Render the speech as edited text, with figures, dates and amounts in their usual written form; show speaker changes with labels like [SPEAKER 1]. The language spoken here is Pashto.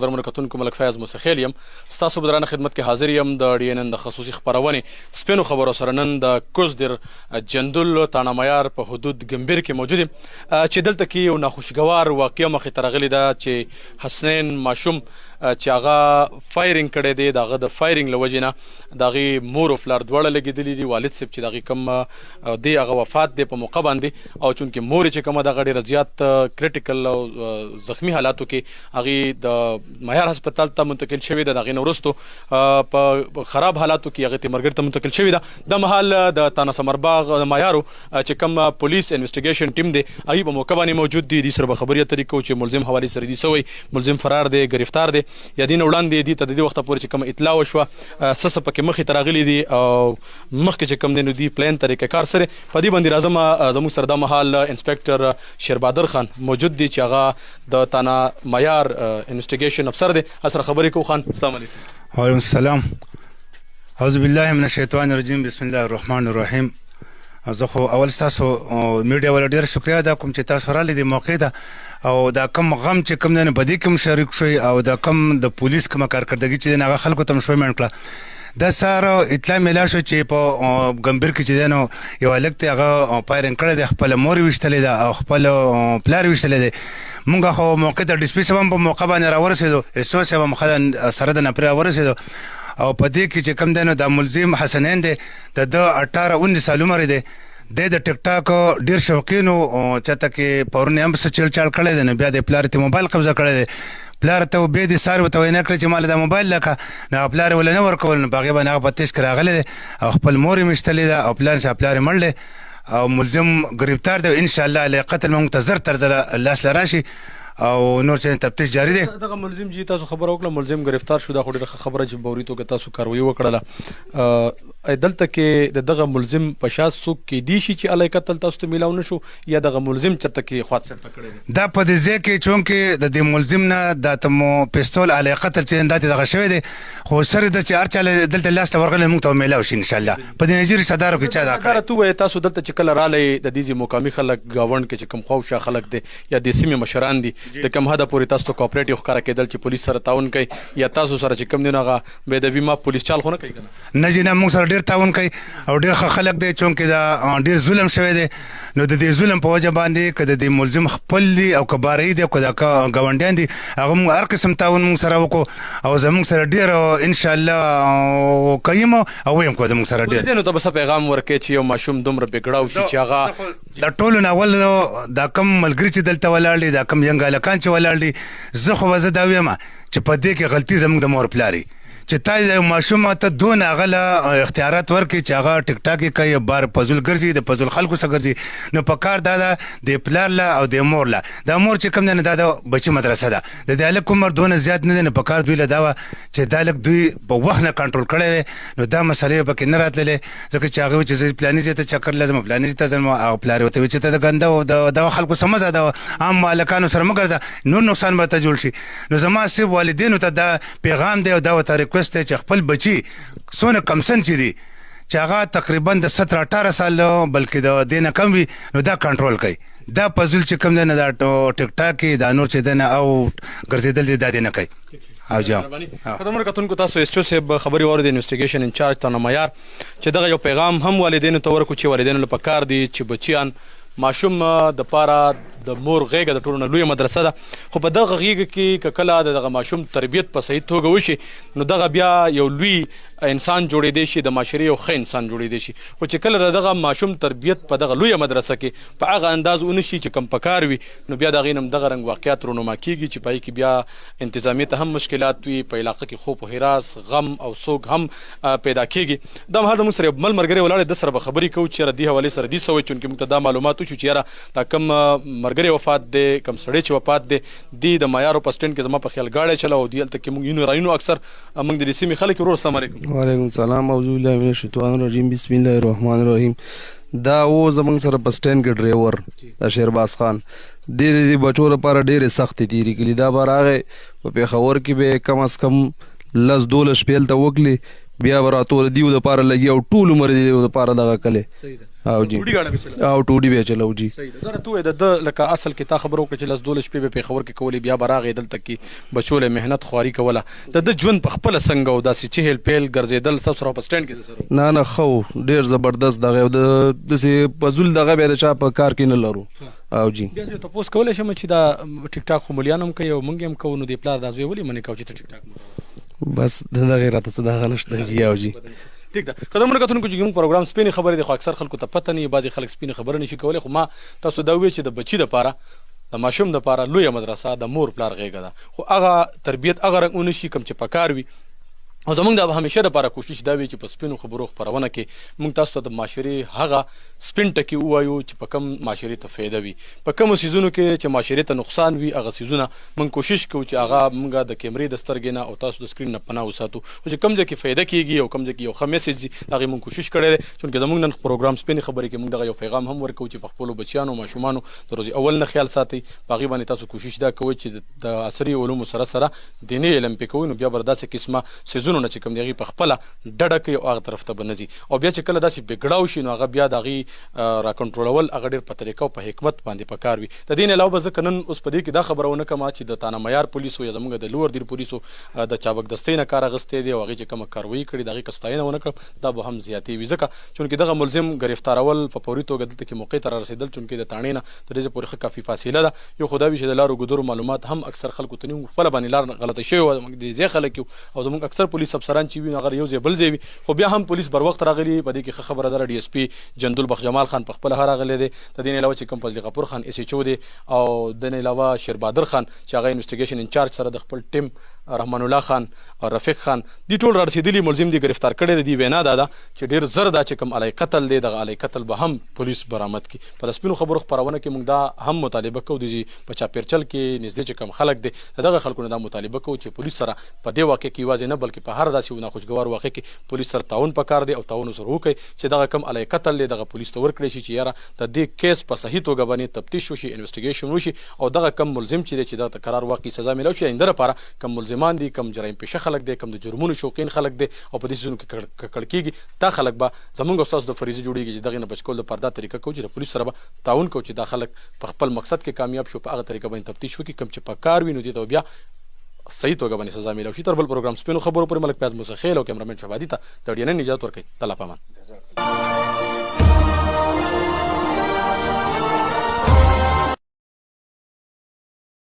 [SPEAKER 1] قدرمنو کتونکو ملک فیاض موسیخیل یم ستاسو په درانه خدمت کې حاضر یم د ډي ان ان د خصوصي خپرونې سپینو خبرو سره نن د کوزدر جندول تاڼه معیار په حدود ګمبیر کې موجود یم چې دلته کې یو ناخوشګوار واقعه مخې ته راغلې ده چې حسنین ماشوم چې هغه فایرینګ کړی دی د هغه د فایرینګ له وجې نه د هغې مور او پلار دواړه لګېدلي دي. والد صاحب چې د هغې کوم دی هغه وفات دی په موقع باندې، او چونکې مور یې چې کومه دغه ډېره زیات کریټیکل او زخمی حالاتو کې هغې د معیار هسپتال ته منتقل شوې ده. د هغې نه وروسته په خراب حالاتو کې هغې تیمرګړ ته منتقل شوې ده. دا مهال د تانه سمرباغ معیارو چې کوم پولیس انویسټیګیشن ټیم دی هغې په موقع باندې موجود دي. دې سره به خبرې اترې کوو چې ملزم حوالې سره دي سوی، ملزم فرار دی، گرفتار دی یا دین وړاندې دي ته د دې وخته پورې چې کوم اطلاع وشوه څه څه پکې مخې ته راغلي دي او مخکې چې کوم دی نو دی پلان طریقه کار سره په دې باندې راځم. زموږ سره دا مهال انسپکټر شیربادر خان موجود دی چې هغه د تانا معیار انویسټیګیشن افسر دی. سره خبرې کوو. خان السلام علیکم.
[SPEAKER 2] وعلیکم السلام. اعوذ بالله من الشیطان الرجیم، بسم الله الرحمن الرحیم. زه خو اول ستاسو میډیا والا ډېره شکریه ادا کوم چې تاسو راغلئ دې موقع ته، او دا کوم غم چې کوم دی نو په دې کې هم شریک شوئ، او دا کوم د پولیس کومه کارکردګي چې دی نو هغه خلکو ته هم شومنډ کړه. دا سهار اطلاع میلا شو چې په ګمبیر کې چې دی نو یو هلک دی هغه فایرنګ کړی دی، خپله مور یې ویشتلې ده او خپل پلار یې ویشتلی دی. مونږ خو موقع ته ډي سپي صاحب هم په موقع باندې راورسېدو، ایس او صاحب هم ښه سره د نفرې راورسېدو، او په دې کې چې کوم دی نو دا ملزم حسنین دی، د ده 18 19 سال عمر دی. دی د ټیک ټاک ډیر شوقین و، چاته کې پرون یې هم څه چیړ چاړ کړی دی، نو بیا د پلار ته موبایل قبضه کړی دی. پلار ته بیا د سار ورته وینا کړې چې مال دا موبایل لکه، نو هغه پلار یې وله نه ورکول، نو په هغې باندې هغه په تېز کې راغلی دی او خپل مور یې ویشتلې ده او پلار چې پلار یې مړ دی او ملزم ګرفتار دی. ان شاء الله له قتل موږ ته زر تر زره لاس له راشي او نور چې تفتیش جاری دی.
[SPEAKER 1] دغه ملزم جی تاسو خبره وکړه، ملزم گرفتار شو، دا خو ډیره ښه خبره چې باوري توګه تاسو کاروایی وکړله. دلته کې د دغه ملزم په شا څوک کېدی شي چې علی قتل تاسو ته میلاو نشو یا دغه ملزم چرته کې خوات سرته کړی دی؟
[SPEAKER 2] دا په دې ځای کې چونکې د دې ملزم نه دا ته مو پستول علی قتل چې دا ته دغه شوی دی، خو سره د چې هر چا له دلته لاس ته ورغلی موږ ته میلاو شي ان شاء الله. په دې نږدې رشته دارو کې چا دا کړی؟
[SPEAKER 1] دا راته ووایه تاسو دلته چې کله رالئ د دې ځای مقامي خلک ګاونډ کې چې کوم خواوشا خلک دی یا د سیمې مشران دي، د کوم حده پورې تاسو ته کوپریټیو ښکاره کېدل چې پولیس سره تعاون کوي یا تاسو سره چې کوم دی نو هغه بې ادبي ما پولیس چال خو نه کوي کنه؟
[SPEAKER 2] نه جی نه، موږ سره ډیر تعاون کوي او ډیر ښه خلک دی. چونکې دا ډیر ظلم شوی دی، نو د دې ظلم په وجه باندې که د دې ملزم خپل دي او که باري دي او که دا ګاونډیان دي، هغه موږ هر قسم تعاون موږ سره وکړو او زموږ سره ډیر ان شاء الله کوي او ویم کو زموږ سره ډیر.
[SPEAKER 1] والدینو ته به څه پیغام ورکړې چې یو ماشوم دومره بې شي چې هغه
[SPEAKER 2] د ټولو نه اول دا کوم ملګري چې دلته ولاړ دي، دا کوم ینګ هلکان چې ولاړ دي، زه خو به زه دا وایم چې په دې کې غلطي زموږ د مور پلار چې تا یو ماشوم ته دونه هغه له اختیارات ورکړي چې هغه ټیک ټاک یې کوي، بار فضول ګرځي، د فضول خلکو سره ګرځي، نو په کار دا ده د پلار له او د مور له، دا مور چې کوم دی نو دا د بچي مدرسه ده، د دې هلک عمر دونه زیات نه دی، نو په کار دوی له دا وه چې دا هلک دوی په وخت نه کنټرول کړی وی نو دا مسئلې به پکې نه راتللې. ځکه چې هغه چې زه پلاني ځای ته چکر له ځم، پلاني ځای ته ځم، هغه پلار یې ورته وایي چې ته د ګنده او د دغه خلکو سره مه ځه، د عام هلکانو سره مه ګرځه، نور نقصان به ته جوړ شي. نو زما صرف والدینو ته دا پیغام دی او دا ورته ریکوست دی چې خپل بچي څونه کمسن چې دي چې هغه تقریبا د 17 18 سال بلکې د دې نه کم وي نو دا کنټرول کوي. دا فضول چې کوم دی نه دا ټیک ټاک دا نور چې دی نه او ګرځېدل دي دا دې نه کوي. او جا
[SPEAKER 1] قدرمنو کتونکو تاسو ایس چو صاحب خبرې واورېدې، انویسټیګیشن انچارج تانه معیار، چې دغه یو پیغام هم والدینو ته ورکړو چې والدینو له پکار دي چې بچیان ماشوم د پاره د مور غېږه د ټولو نه لویه مدرسه ده، خو په دغه غېږه کې که کله د دغه ماشوم تربیت په صحیح توګه وشي نو دغه بیا یو لوی انسان جوړېدی شي، د معاشرې یو ښه انسان جوړېدی شي. خو چې کله د دغه ماشوم تربیت په دغه لویه مدرسه کې په هغه انداز ونه شي چې کوم پکار وي نو بیا د هغې نه هم دغه رنګ واقعات رونما کېږي چې په هغې کې بیا انتظامیې ته هم مشکلات وي، په علاقه کې خوف و هراس، غم او سوګ هم پیدا کېږي. دا مهال زموږ سره یو مل ملګری ولاړ دی، ده سره به خبرې کوو چې یاره دې حوالې سره دي څه وایي، چونکې موږ ته دا معلومات وشو چې یاره دا کوم ملګری وفات دی، کوم سړی چې وفات دی، دی د معیارو په سټینډ کې زما په خیال ګاډی چلاو، دی هلته کې موږ یونو راینو اکثر موږ د دې سیمې خلک. ورور السلام علیکم.
[SPEAKER 3] وعلیکم السلام. اعوذ بالله من الشیطان الرجیم، بسم الله الرحمن الرحیم. دا و زمونږ سره په سټینډ کې ډرایور د شیرباز خان د دې بچو لپاره ډېرې سختې تېرې کړي. دا به راغی په پېښور کې به کم از کم 10 12 شپې هلته وکړي، بیا به راتو د دیو دپاره لګي او ټول عمر د دیو دپاره دغه کلی. او جی
[SPEAKER 1] ټوډي ګاډه به چلو
[SPEAKER 3] او ټوډي به چلو جی.
[SPEAKER 1] صحیح ده. زره ته د لکه اصل کې تا خبرو کړ چې لس دولس شپې به پېښور کې کولې، بیا به راغی دلته کې بچو له محنت خواري کوله. د ده ژوند په خپله څنګه و، داسې چهل پیل ګرځېدل ستاسو سره په سټینډ کې د سره؟
[SPEAKER 3] نه نه، ښه و، ډېر زبردست دغه د داسې فضول دغه بیا د چا په کار کې نه لرو. او جی
[SPEAKER 1] بیا زه تپوس کولی شم چې دا ټیک ټاک خو ملیان هم کوي او موږ هم کوو، نو د پلار دا زوی ولې منې کوو چې ته ټیک ټاک مه کوه؟
[SPEAKER 3] بس د دغې راته څه دغه نشته جی. او جی
[SPEAKER 1] ټیک ده. قدرمنو کتونکو، چې موږ پروګرام سپینې خبرې دي، خو اکثر خلکو ته پته نه وي، بعضې خلک سپینې خبرې نشي کولی. خو ما تاسو دا وویل چې د بچي دپاره، د ماشوم دپاره لویه مدرسه د مور پلار غېږه ده، خو هغه تربیت هغه رنګ ونه شي کوم چې پکار وي. او زمونږ د همیشه لپاره کوشش دا وي چې په سپینو خبرو خپرونه کې موږ تاسو ته د معاشرې هغه سپین ټکي ووایو چې په کوم معاشرې ته فایده وي، په کومو څیزونو کې چې معاشرې ته نقصان وي هغه څیزونه موږ کوشش کوو چې هغه موږ د کیمرې د سترګې نه او تاسو د سکرین نه پناه وساتو، خو چې کوم ځای کې فایده کیږي او کوم ځای کې یو ښه میسج ځي د هغې موږ کوشش کړی دی. چونکې زموږ نن پروګرام سپینې خبرې کې موږ دغه یو پیغام هم ورکوو چې په خپلو بچیانو ماشومانو د ورځې اول نه خیال ساتئ، په هغې باندې تاسو کوشش دا کوئ چې د عصري علومو سره سره دیني علم پې کوئ، نو بیا به داسې قسمه څیزونو نه چې کوم دی هغې په خپله ډډه کوي او هغه طرف ته به نه ځي. او بیا چې کله داسې بګړاو شي نو هغه بیا د هغې را کنټرولول هغه ډېر په طریقه او په حکمت باندې پکار وي. د دې نه علاوه به زه که نن اوس په دې کې دا خبره ونه کړم چې د تانه معیار پولیسو یا زموږ د لوور دیر پولیسو د چابک دستۍ نه کار اخیستی دی او هغې چې کومه کاروایي کړې د هغې که ستاینه ونه کړم دا به هم زیاتې وي، ځکه چونکې دغه ملزم ګرفتارول په فوري توګه دلته کې موقع ته رارسېدل، چونکې د تاڼې نه تر دې پورې ښه کافي فاصله ده. یو خو دا وي چې د لارو ګودرو معلومات هم اکثر خلکو ته نه وي، خپله باندې لار غلطه شوې وه، زموږ د ځای خلک یو او زموږ اکثر پولیس افسران چې وي نو هغه یو ځای بل ځای وي، خو بیا هم پولیس بر وخت راغلي. په دې کې ښه خبره ده، ډي اس پي جندول بخش جمال خان په خپله راغلی دی. د دې نه علاوه چې کوم فضل غفور خان ایس ایچ او دی او د نه علاوه شیربادر خان چې هغه انویسټیګیشن انچارج سره د خپل ټیم رحمان الله خان او رفیق خان دي ټول را رسېدلي، ملزم دي ګرفتار کړی دی. وینا دا ده چې ډېر زر دا چې کوم علی قتل دی دغه علی قتل به هم پولیس برآمد کړي. په سپینو خبرو خپرونه کې موږ دا هم مطالبه کوو چې په چاپېرچل کې نږدې چې کوم خلک دي دغه خلکو نه دا مطالبه کوو چې پولیس سره په دې واقع کې یوازې نه بلکې په هر داسې ناخوشګوار واقع کې پولیس سره تعاون پکار دی او تعاون سره وکړي چې دغه کوم علی قتل دی دغه پولیس ته ورکړي شي چې یاره د دې کیس په صحیح توګه باندې تفتیش وشي، انویسټیګیشن وشي او دغه کوم ملزم چې دی چې دغه قرار واقعي سزا ملو شي. آینده لپاره کوم ملزمان دي، کوم جرایم پیشه خلک دي، کوم د جرمونو شوقین خلک دي او په دې څیزونو کې ککړ کېږي، دا خلک به زمونږ او ستاسو د فریضې جوړېږي چې دغې نه بچ کول دپاره دا طریقه کوو چې د پولیس سره به تعاون کوو چې دا خلک په خپل مقصد کې کامیاب شو، په هغه طریقه باندې تفتیش وکړي کوم چې په کار وي، نو دې ته بیا صحیح توګه باندې سزا ملو شي. تر بل پروګرام سپینو خبرو پورې ملک پیاز موسی خیل او کیمرامین شهبادي ته د ډي ان ان اجازه ورکړئ. د الله په امان.